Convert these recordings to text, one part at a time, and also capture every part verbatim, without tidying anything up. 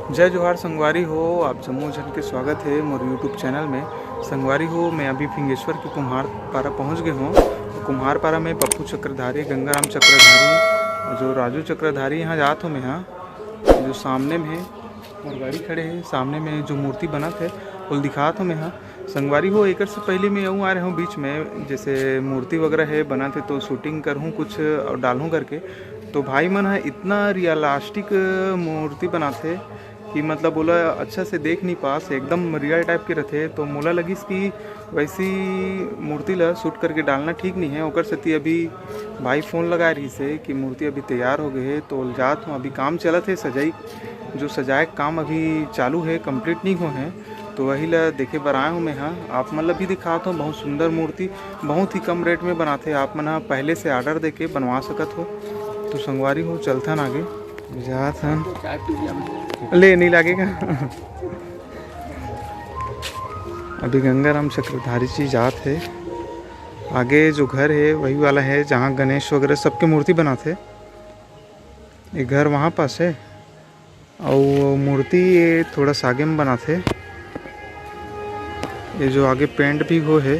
जय जोहार संगवारी हो, आप जम्मो झन के स्वागत हे मोर YouTube चैनल में। संगवारी हो, मैं अभी फिंगेश्वर के कुम्हार पारा पहुँच गए हूँ। तो कुम्हार पारा में पप्पू चक्रधारी, गंगाराम चक्रधारी, जो राजू चक्रधारी यहाँ जात हो मैं, हाँ, जो सामने में मोर गाड़ी खड़े हे, सामने में जो मूर्ति बनत हे, वो दिखात हो मैं, हाँ। संगवारी हो, एकर से पहले मैं यूँ आ रहे हूँ बीच में, जैसे मूर्ति वगैरह हे बनत हे तो शूटिंग करहूँ कुछ और डालहूँ करके। तो भाई मन ह इतना रियलिस्टिक मूर्ति बनाथे कि मतलब ओला अच्छा से देख नहीं पास, एकदम रियल टाइप के रथे। तो मोला लगिस कि वैसी मूर्ति ला शूट करके डालना ठीक नहीं है, ओकर सेती अभी भाई फ़ोन लगाए रहिस हे कि मूर्ति अभी तैयार हो गए हे, तो जात हूँ। अभी काम चलत हे सजाई, जो सजाए के काम अभी चालू है, कंप्लीट नहीं हुआ है, तो वही ला देखे बर आए हूँ मैं। हाँ, आप मन ला भी दिखात हूँ, बहुत सुंदर मूर्ति, बहुत ही कम रेट में बनाथे। आप मन ह पहले से ऑर्डर देके बनवा सकत हो। तो संगवारी हो, चलथन आगे, जात हन। ले, नहीं लागेगा। अभी गंगाराम चक्रधारी जी जात हे। आगे जो घर है वही वाला है जहाँ गणेश वगैरह सबके मूर्ति बनाथे। ये घर वहाँ पास है। अउ मूर्ति ये थोड़ा सा आगे में बनाथे। ये जो आगे पेंट भी हो है।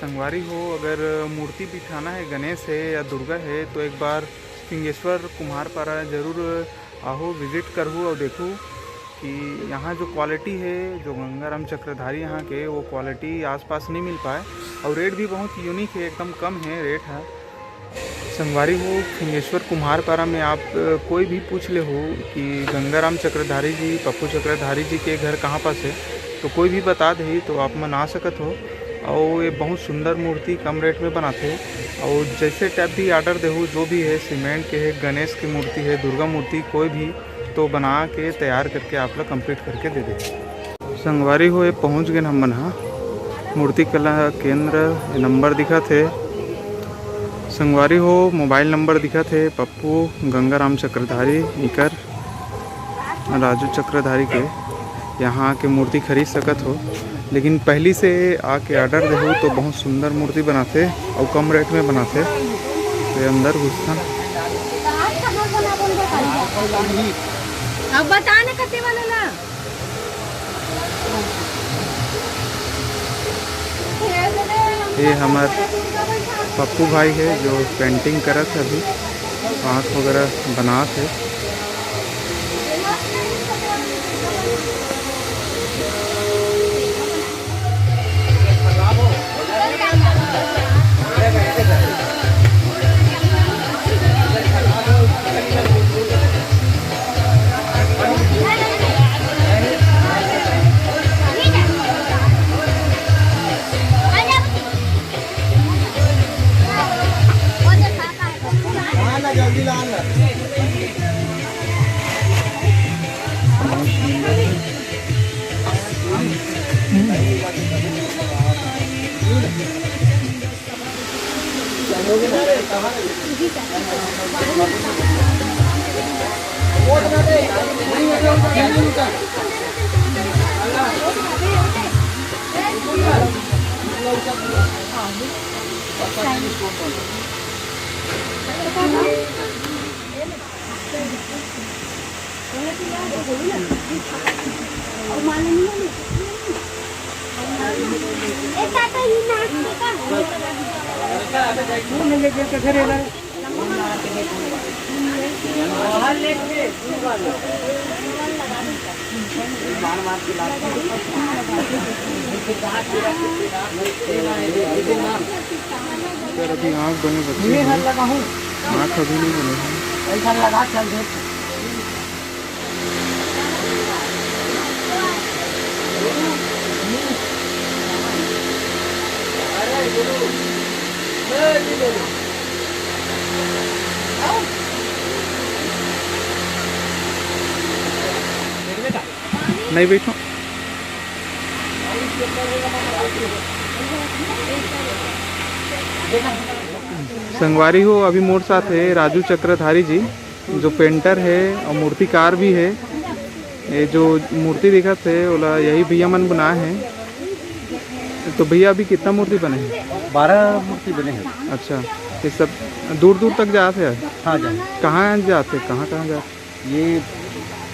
संगवारी हो, अगर मूर्ति बिठाना है, गणेश है या दुर्गा है, तो एक बार सिंगेश्वर कुम्हारपारा जरूर आहू, विजिट करहू और देखू कि यहाँ जो क्वालिटी है, जो गंगाराम चक्रधारी यहाँ के, वो क्वालिटी आसपास नहीं मिल पाए। और रेट भी बहुत यूनिक है, एकदम कम है रेट है। संगवारी हो, सिंगेश्वर कुम्हारपारा में आप, अ, कोई भी पूछ ले हो कि गंगाराम चक्रधारी जी, पप्पू चक्रधारी जी के घर कहाँ पास है, तो कोई भी बता दे तो आप मन आ सकत हो। और ये बहुत सुंदर मूर्ति कम रेट में बनाथे। और जैसे टाइप भी ऑर्डर देहू, जो भी है, सीमेंट के है, गणेश की मूर्ति है, दुर्गा मूर्ति, कोई भी, तो बना के तैयार करके आप ला कंप्लीट करके दे दे। संगवारी हो, ये पहुँच गए हमन हा मूर्ति कला केंद्र। ये नंबर दिखत हे। संगवारी हो, मोबाइल नंबर दिखत हे पप्पू गंगाराम चक्रधारी इकर, राजू चक्रधारी के। यहाँ आके मूर्ति खरीद सकत हो, लेकिन पहली से आके ऑर्डर देहू तो बहुत सुंदर मूर्ति बनाथे और कम रेट में बनाथे। तो ये अंदर घुसथन। अब बता ना कते वाला ला। ये हमर पप्पू भाई है जो पेंटिंग करत है, अभी आँख वगैरह बनात है। सर, अभी आँख बने बचे हैं। आँख अभी नहीं बने हैं। नहीं बैठो। संगवारी हो, अभी मोर साथ है राजू चक्रधारी जी, जो पेंटर है और मूर्तिकार भी है। ये जो मूर्ति दिखत है, ओला यही भैया मन बनाए हैं। तो भैया, अभी कितना मूर्ति बने हैं? बारह मूर्ति बने हैं। अच्छा, ये सब दूर दूर तक जात है? हाँ, जात। कहाँ जात है, कहाँ कहाँ जात? ये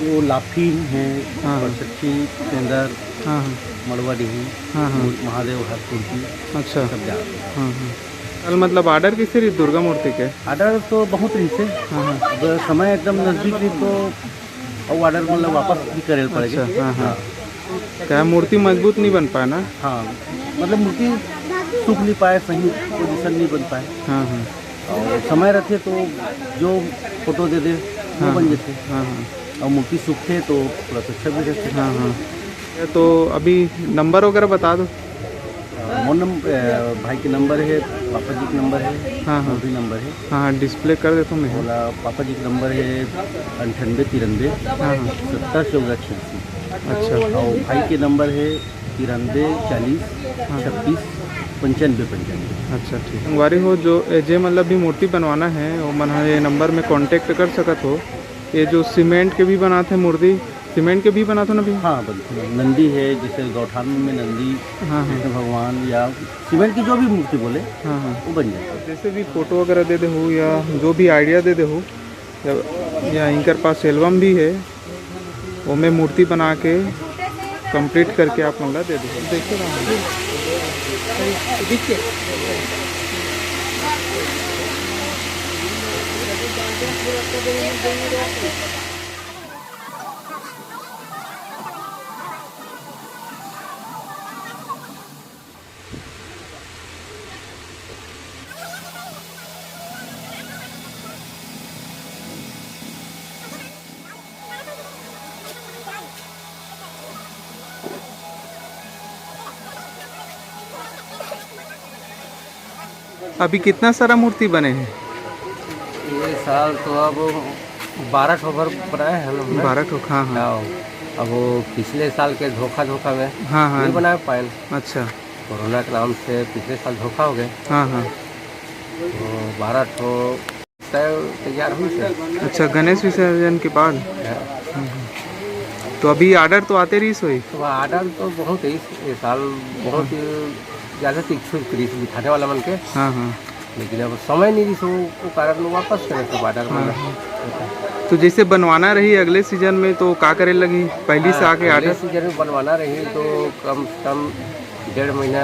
वो लाफी है, हाँ, हाँ। परसच्छी, सेंदर, हाँ, हाँ। मड़वा डीही, हाँ, हाँ। महादेव हाथ कुर्सी, अच्छा। सब जाते हैं। हाँ, हाँ। कल मतलब order कइसे रही दुर्गा मूर्ति के? Order तो बहुत रहिसे। हाँ, हाँ। अब समय एकदम नजदीक रही तो अउ order मतलब वापस भी करे ल पड़ेगा। अच्छा, हाँ, हाँ। हाँ। का मूर्ति मजबूत नहीं बन पाए ना? हाँ, मतलब मूर्ति सूख नहीं पाए, सही position नहीं बन पाए। हाँ, हाँ। अउ समय रहते तो जो फोटो दे दे, वो हाँ, बन हाँ। जाते। हाँ, हाँ। अउ मूर्ति सूखते तो थोड़ा सा अच्छा भी रहते। हाँ, हाँ। ये तो अभी number वगैरह बता दो। अ, मोर नम-, अ, भाई के number है, पापा जी के number है, हाँ, हाँ। मोर भी number है। हाँ, हाँ, display कर देता हूँ मैं। ओला पापा जी के number है अंठानबे तिरानबे हाँ, हाँ। सत्तर चौदह छियासी। अच्छा। अउ भाई के number है तिरानबे चालीस हाँ। छत्तीस पंचानबे पंचानबे। अच्छा, ठीक। संगवारी हो, जो, ए, जे मतलब भी मूर्ति बनवाना है, वो मन ह ये number में contact कर सकत हो। ये जो सीमेंट के भी बनाते हैं मूर्ति, सीमेंट के भी बनाते हो ना भैया? हाँ, बनते हैं। नंदी है, जैसे गौठान में नंदी, हाँ, हाँ। कृष्ण भगवान या सीमेंट की जो भी मूर्ति बोले, हाँ, हाँ। वो बन जाता है। जैसे भी फोटो वगैरह दे दे हो या जो भी idea दे दे हो, या, या इनकर पास album भी है, वो में मूर्ति बना के complete करके आप मन ला दे दे। देखिए ना। अभी कितना सारा मूर्ति बने हैं? ये साल तो अब बारह ठो भर बनाए हैं हम लोग ने। बारह ठो, हाँ, हाँ। हाँ, अब वो पिछले साल के धोखा, धोखा में हाँ, हाँ। नहीं बना पाए। अच्छा। कोरोना के नाम से पिछले साल धोखा हो गए। हाँ, हाँ। तो बारह ठो तय-, तैयार हुई से। अच्छा, गणेश विसर्जन के बाद? हाँ। हम्म, हम्म। तो अभी order तो आते रहिस होही? तो order तो बहुत है इस, इस साल बहुत हाँ। ज़्यादा इच्छुक रहिस बिठाने वाला मन के। हाँ, हाँ। लेकिन अब समय नहीं रहिस, वो, वो कारण वो वापस करे सब order हाँ, मन। हाँ। तो जैसे बनवाना रही अगले season में, तो का करे लगही? पहली से हाँ, आके अगले order? Season में बनवाना रही तो कम से कम डेढ़ महीना,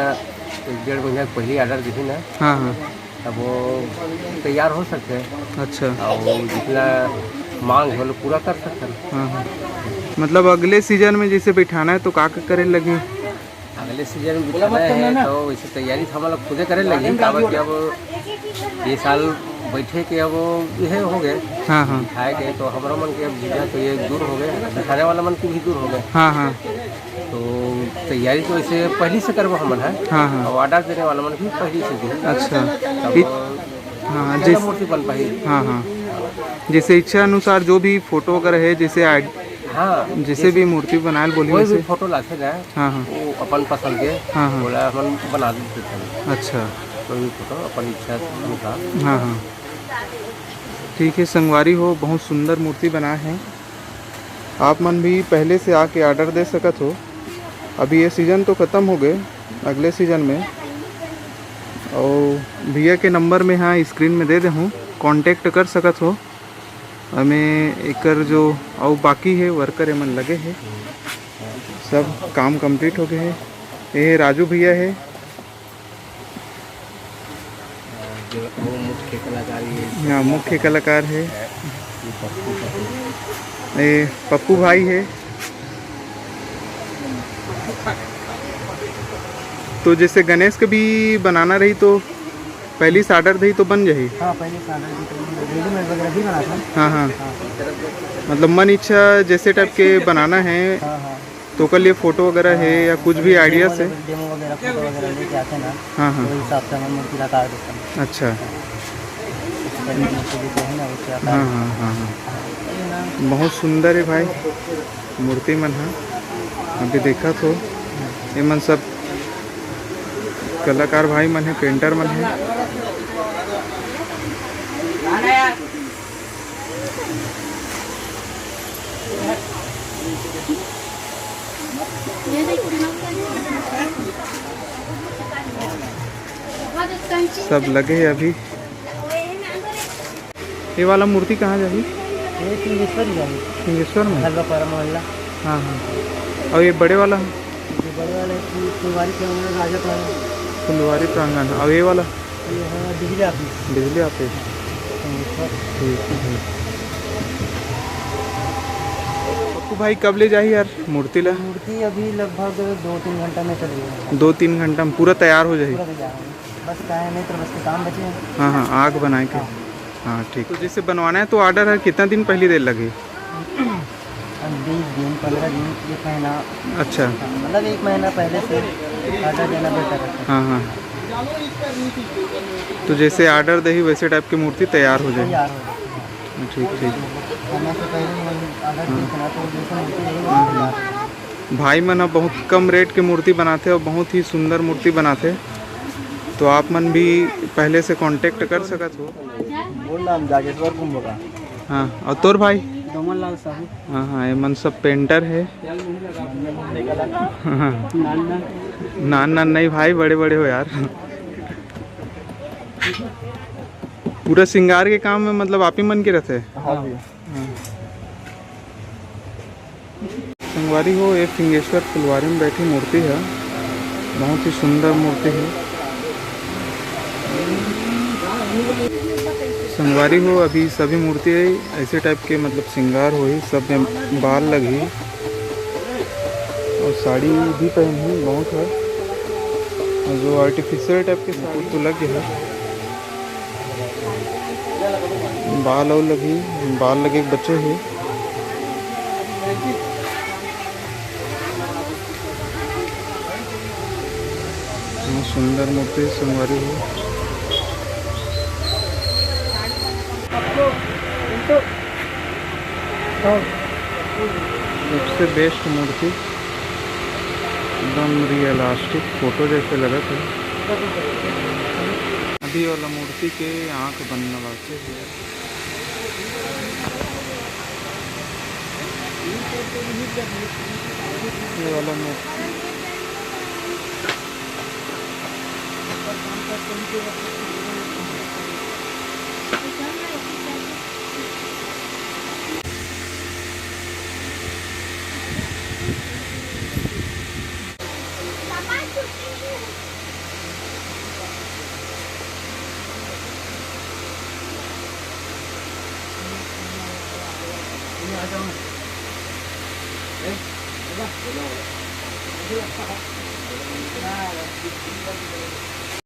एक डेढ़ महीना के पहले order दिही ना। हाँ, हाँ। तब वो तैयार हो सकते हैं। अच्छा। और जितना मांग है, वो लोग पूरा कर सकते हैं। हाँ, हाँ। मतलब अगले season में जैसे बैठाना है, तो का, का करे लगही? अगले season में बिठाना है, तो वैसे तैयारी तो हम लोग खुदे करे लगी, काबर कि अब ये साल बैठे के अब ये हो गए, हाँ, हाँ। बिठाए के, तो हमरो मन के अब झिझक तो ये दूर हो गए, बिठाने वाला मन के भी दूर हो गए। हाँ, हाँ। तो तैयारी तो वैसे पहले से करबो हमन है। हाँ, हाँ। और order देने वाला मन भी पहले से भी। अच्छा। अब इत-, हाँ, ज्यादा जिस-, मूर्ति बन पाही। हाँ, हाँ। जैसे इच्छा अनुसार जो भी फोटो वगैरह है, जैसे आइड-, हाँ, जैसे जैसे भी मूर्ति बनाए ल बोली कोई भी वैसे। फोटो लाथे ना, हाँ, हाँ। वो अपन पसंद के, हाँ, हाँ। बोला हमन बना देते हैं। अच्छा। कोई भी फोटो अपन इच्छा अनुसार। हाँ, हाँ। ठीक है संगवारी हो, बहुत सुंदर मूर्ति बनाए हैं। आप मन भी पहले से आके order दे सकत हो। अभी ये season तो ख़त्म हो गए, अगले season में। और भैया के number में हाँ screen में दे दे हूँ, contact कर सकत हो। हमें एकर जो अउ बाकी है worker एमन लगे है, सब काम complete हो गए है। ये राजू भैया है, जो वो मुख्य कलाकार ये हाँ, मुख्य कलाकार है। ये पप्पू, पप्पू। ये पप्पू भाई है। तो जैसे गणेश के भी बनाना रही तो पहली से order दही तो बन जाही। हाँ, पहले से order दी तो readymade वगैरह भी बनाता हूँ। हाँ, हाँ। हाँ। मतलब मन इच्छा जैसे type के बनाना है, हाँ, हाँ। तो ओकर लिए फोटो वगैरह है या कुछ भी demo ideas है? Demo वगैरह, फोटो वगैरह लेके आते हैं ना, हाँ, हाँ। तो हिसाब से हम मूर्ति लगा देते हैं। अच्छा। हाँ, हाँ, हाँ, हाँ। बहुत सुंदर है भाई मूर्ति मन ह। अभी देखत हो, एमन सब कलाकार भाई मन है, painter मन है। सब लगे है अभी। ये वाला मूर्ति कहाँ जाही? ये सिंगेश्वर ही है। सिंगेश्वर में? हलवा पारा मोहल्ला। हाँ, हाँ। और ये बड़े वाला? ये बड़े वाला है कि फुलवारी के अंदर राजा पारा। फुलवारी प्रांगण। और ये वाला? ये है बिजली ऑफिस। बिजली ऑफिस। सिंगेश्वर। ठीक है, ठीक। पप्पू भाई, कब ले जाही यार मूर्ति ला? मूर्ति अभी लगभग दो तीन घंटा में चल रही है। दो तीन घंटा में पूरा तैयार हो जाही? पूरा तैयार हो गया। बस का है, नहीं तो बस के काम बचे हैं। हाँ, हाँ, आग बनाए के। हाँ। हाँ, ठीक। तो जैसे बनवाना है तो ऑर्डर है, कितना दिन पहले दे लगे? हम बीस दिन, पन्द्रह दिन, एक महीना। अच्छा। मतलब एक महीना पहले से ऑर्डर देना बेहतर रहता है। हाँ, हाँ। तो जैसे ऑर्डर देही वैसे टाइप की मूर्ति तैयार हो जाए। तैयार हो जाती है। ठीक, ठीक। समय से पहले ही हम ऑर्डर हाँ। देते ना, तो जैसे मूर्ति रहेगी, हाँ, वैसे हाँ। तैयार हो जाती है। भाई मन ह बहुत कम रेट के मूर्ति बनाथे और बहुत ही सुंदर मूर्ति बनाथे, तो आप मन भी पहले से कॉन्टेक्ट कर सकत हो। बोल नाम जागेश्वर कुंभकार। हाँ, और तोर भाई? डोमन लाल साहू। हाँ, हाँ, ये मन सब पेंटर है। हाँ। नान नान। नान नान नहीं भाई, बड़े बड़े हो यार। पूरा श्रृंगार के काम में मतलब आप ही मन के रहते? हाँ जी। हाँ। संगवारी हो, ये फिंगेश्वर फुलवारी में बैठी मूर्ति है, बहुत ही सुंदर मूर्ति है। संगवारी हो, अभी सभी मूर्ति है ऐसे टाइप के, मतलब श्रृंगार होही, सब में बाल लगही और साड़ी भी पहनी बहुत है, और जो आर्टिफिशियल टाइप के साड़ी तो लग है। बाल अउ लगी, बाल लगे के बचे हे। बहुत सुंदर मूर्ति संगवारी हो। सबसे बेस्ट मूर्ति, एकदम रियलिस्टिक फोटो जैसे लगत है। अभी वाला मूर्ति के आँख बनने वाला। ये वाला में